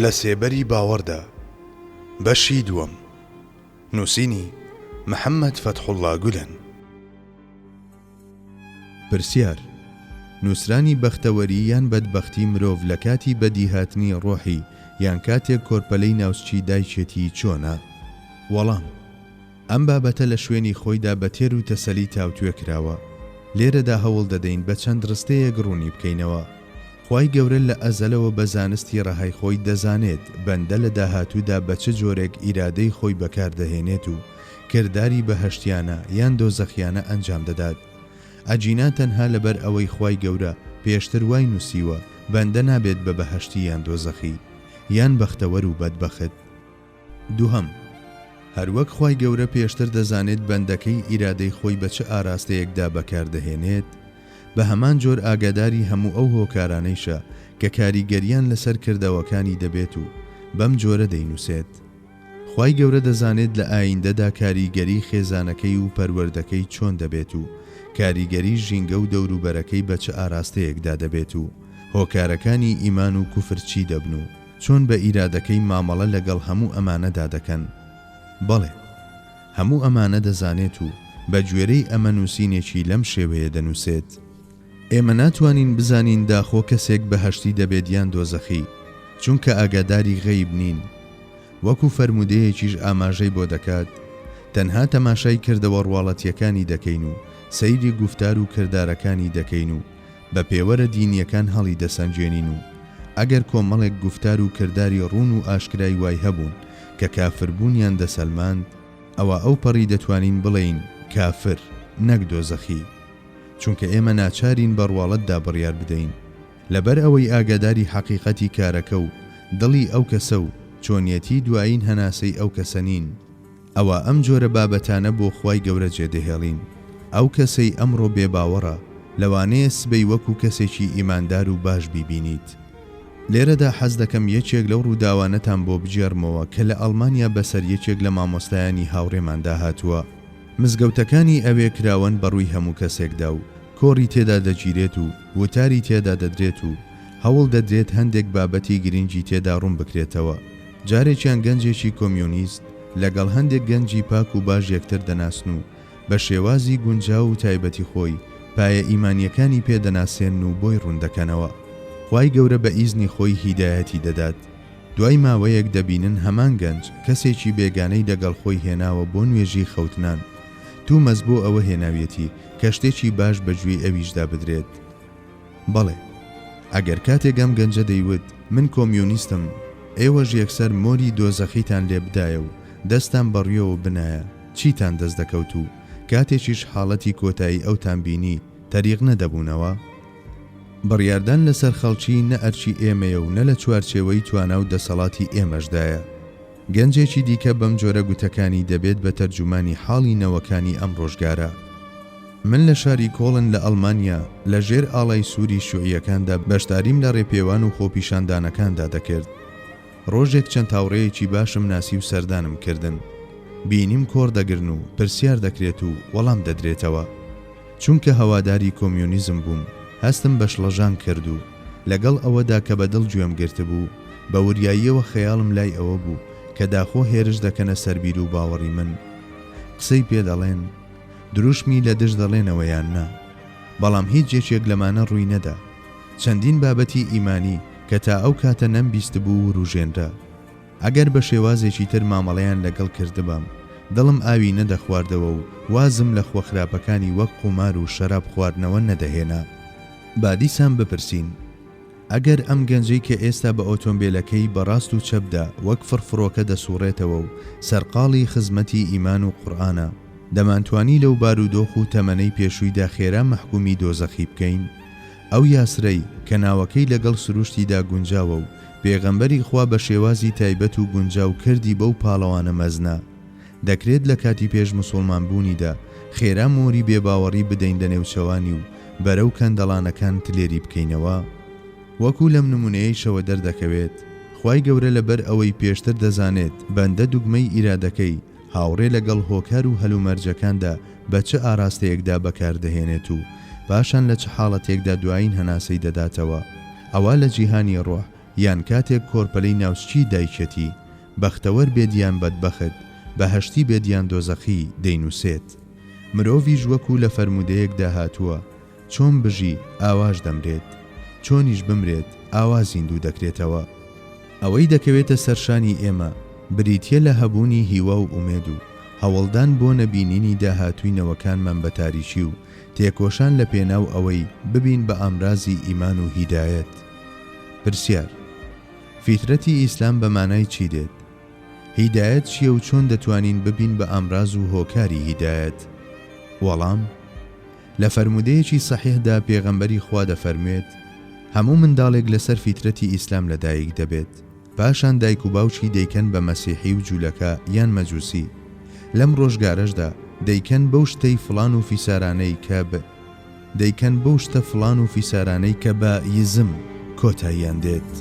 لە سێبەری باوەڕدا، بەشی دووەم، نووسینی، محەممەد فەتحوڵڵا گولەن. پرسیار، نووسرانی بەختەوەری یان بەدبەختی مرۆڤ لە کاتی بەدیهاتنی ڕۆحی یان کاتێک کۆرپەلەی ناوسکی دایکێتی چۆنە؟ وەڵام، ئەم بابەتە لە شوێنی خۆیدا بە تێر و تەسەلی تاوتوێ کراوە. لێرەدا هەوڵ دەدەین بە چەند ڕستەیەک ڕوونی بکەینەوە. خوای گەورە لە ئەزەلەوە بە زانستی ڕەهای خۆی دەزانێت بەندە لە داهاتوودا بە چ جۆرێک ئیرادەی خۆی بەکار دەهێنێت و کرداری بەهەشتیانە یان دۆزەخیانە ئەنجام دەدات. ئەگینا تەنها لەبەر ئەوەی خوای گەورە پێشتر وای نووسیوە بەندە نابێت بە بەهەشتی یان دۆزەخی یان بەختەوەر و بەدبەخت. دووهەم، هەروەک خوای گەورە پێشتر دەزانێت بەندەکەی ئیرادەی خۆی بە چ ئاراستەیەکدا بەکار دەهێنێت، بە هەمان جۆر ئاگاداری هەموو ئەو هۆکارانەیشە کە کاریگەریان لەسەر کردەوەکانی دەبێت و بەم جۆرە دەینووسێت. خوای گەورە دەزانێت لە ئایندەدا کاریگەری خێزانەکەی و پەروەردەکەی چۆن دەبێت و کاریگەری ژینگە و دەوروبەرەکەی بە چ ئاراستەیەکدا دەبێت و هۆکارەکانی ئیمان و کوفر چی دەبن و چۆن بە ئیرادەکەی مامەڵە لەگەڵ هەموو ئەمانەدا دەکەن؟ بەڵێ، هەموو ئەمانە دەزانێت و بە گوێرەی ئەمە نووسینێکی لەم شێوەیە دەنووسێت. ئێمە ناتوانین بزانین داخۆ کەسێک بەهەشتی دەبێت یان دۆزەخی، چونکە ئاگاداری غەیب نین. وەکو فەرموودەیەکیش ئاماژەی بۆ دەکات، تەنها تەماشای کردەوە ڕواڵەتییەکانی دەکەین و سەیری گوفتار و کردارەکانی دەکەین و بە پێوەرە دینییەکان هەڵیدەسەنگێنین و ئەگەر کۆمەڵێک گوفتار و کرداری ڕوون و ئاشکرای وای هەبوون کە کافربوونیان دەسەلماند، ئەوا ئەوپەڕی دەتوانین بڵێین کافر نەک دۆزەخی. چونکە ئێمە ناچارین بە ڕواڵەتدا بڕیار بدەین، لەبەر ئەوەی ئاگاداری حەقیقەتی کارەکە و دڵی ئەو کەسە و چۆنیەتی دوایین هەناسەی ئەو کەسە نین. ئەوا ئەم جۆرە بابەتانە بۆ خوای گەورە جێدەهێڵین. ئەو کەسەی ئەمڕۆ بێباوەڕە، لەوانەیە سبەی وەکو کەسێکی ئیماندار و باش بیبینیت. لێرەدا حەز دەکەم یەکێک لەو ڕووداوانەتان بۆ بگێڕمەوە کە لە ئەڵمانیا بەسەر یەکێک لە مامۆستایانی هاوڕێماندا هاتووە. مزگەوتەکانی ئەوێ کراوەن بەڕووی هەموو کەسێکدا و کۆڕی تێدا دەگیرێت و وتاری تێدا دەدرێت و هەوڵ دەدرێت هەندێک بابەتی گرنگی تێدا ڕوون بکرێتەوە. جارێکیان گەنجێکی کۆمیونیست لەگەڵ هەندێک گەنجی پاک و باش یەکتر دەناسن و بە شێوازی گونجاو و تایبەتی خۆی پایە ئیمانیەکانی پێ دەناسێنن و بۆی ڕوون دەکەنەوە. خوای گەورە بە ئیزنی خۆی هیدایەتی دەدات. دوای ماوەیەک دەبینن هەمان گەنج کەسێکی بێگانەی لەگەڵ خۆی هێناوە بۆ نوێژی خەوتنان. تومەز بۆ ئەوە هێناویەتی کە شتێکی باش بە گوێی ئەویشدا بدرێت. بەڵێ. ئەگەر کاتێک ئەم گەنجە دەیوت من کۆمیونیستم، ئێوەش یەکسەر مۆری دۆزەخیتان لێ بدایە و دەستتان بە ڕویەوە بنایە، چیتان دەست دەکەوت و کاتێکیش حاڵەتی کۆتایی ئەوتان بینی تەریق نەدەبوونەوە؟ بڕیاردان لەسەر خەڵکی نە ئەرکی ئێمەیە و نە لە چوارچێوەی توانا و دەسەڵاتی ئێمەشدایە. گەنجێکی دیکە بەم جۆرە گوتەکانی دەبێت بە تەرجومانی حاڵی نەوەکانی ئەم ڕۆژگارە. من لە شاری کۆڵن لە ئەڵمانیا لە ژێر ئاڵای سووری شوعییەکاندا بەشداریم لە ڕێپێوان و خۆپیشاندانەکاندا دەکرد. ڕۆژێک چەند هاوڕێیەکی باشم ناسی و سەردانم کردن. بینیم کۆڕ دەگرن و پرسیار دەکرێت و وەڵام دەدرێتەوە. چونکە هەواداری کۆمیونیزم بووم، هەستم بە شڵەژان کرد و لەگەڵ ئەوەدا کە بە دڵ گوێم گرتبوو، بە وریاییەوە خەیاڵم لای ئەوە بوو کە داخۆ هێرش دەکەنە سەر بیر و باوەڕی من، قسەی پێ دەڵێن، دروشمی لە دژ دەڵێنەوە یان نا. بەڵام هیچ یەکێک لەمانە ڕووی نەدا. چەندین بابەتی ئیمانی کە تا ئەو کاتە نەمبیستبوو وروژێنرا. ئەگەر بە شێوازێکی تر مامەڵەیان لەگەڵ کردبام، دڵم ئاوی نەدەخواردەوە و وازم لە خووە خراپەکانی وەک قومار و شەراب خواردنەوە نەدەهێنا. با دیسان بپرسین، ئەگەر ئەم گەنجەی کە ئێستا بە ئۆتۆمبێلەکەی بە ڕاست و چەپدا وەک فڕفڕۆکە دەسوڕێتەوە و سەرقاڵی خزمەتی ئیمان و قورئانە، دەمانتوانی لەو بارودۆخ و تەمەنەی پێشوویدا خێرا مەحکومی دۆزەخی بکەین؟ ئەو یاسرەی کە ناوەکەی لەگەڵ سروشتیدا گونجاوە و پێغەمبەری خوا بە شێوازی تایبەت و گونجاو کردی بەو پاڵەوانە مەزنە، دەکرێت لە کاتی پێش مسوڵمان بوونیدا خێرا مۆری بێباوەڕی بدەین لە نێوچەوانی و بەرەو کەندەڵانەکان تلێری بکەینەوە؟ وەکو لەم نمونەیەیشەوە دەردەکەوێت، خوای گەورە لەبەر ئەوەی پێشتر دەزانێت بەندە دوگمەی ئیرادەکەی هاوڕێ لەگەڵ هۆکار و هەلومەرجەکاندا بە چ ئاراستەیەکدا بەکاردەهێنێت و پاشان لە چ حاڵەتێکدا دوایین هەناسەی دەداتەوە، ئەوا لە جیهانی ڕۆح. یان کاتێک کۆرپەلەی ناوسکی دایکیەتی، بەختەوەر بێت یان بەدبەخت، بەهەشتی بێت یان دۆزەخی، دەینووسێت. مرۆڤیش وەکو لە فەرموودەیەکدا هاتووە، چۆن بژی، ئاواش دەمرێت. چۆنیش بمرێت، ئاوا زیندوو دەکرێتەوە. ئەوەی دەکەوێتە سەر شانی ئێمە، بریتییە لە هەبوونی هیوا و ئومێد و هەوڵدان بۆ نەبینینی داهاتووی نەوەکانمان بە تاریکی و تێکۆشان لە پێناو ئەوەی ببین بە ئامرازی ئیمان و هیدایەت. پرسیار، فیترەتی ئیسلام بە مانای چی دێت؟ هیدایەت چییە و چۆن دەتوانین ببین بە ئامراز و هۆکاری هیدایەت؟ وەڵام، لە فەرموودەیەکی سەحیحدا پێغەمبەری خوا دەفەرموێت، هەموو منداڵێک لەسەر فیترەتی ئیسلام لەدایک دەبێت، پاشان دایک و باوکی دەیکەن بە مەسیحی و جولەکە یان مەجوسی، لەم ڕۆژگارەشدا دەیکەن بەو شتەی فڵان و فیسارانەی کە ب دەیکەن بەو شتە فڵان و فیسارانەی کە بە، یزم، کۆتاییان دێت.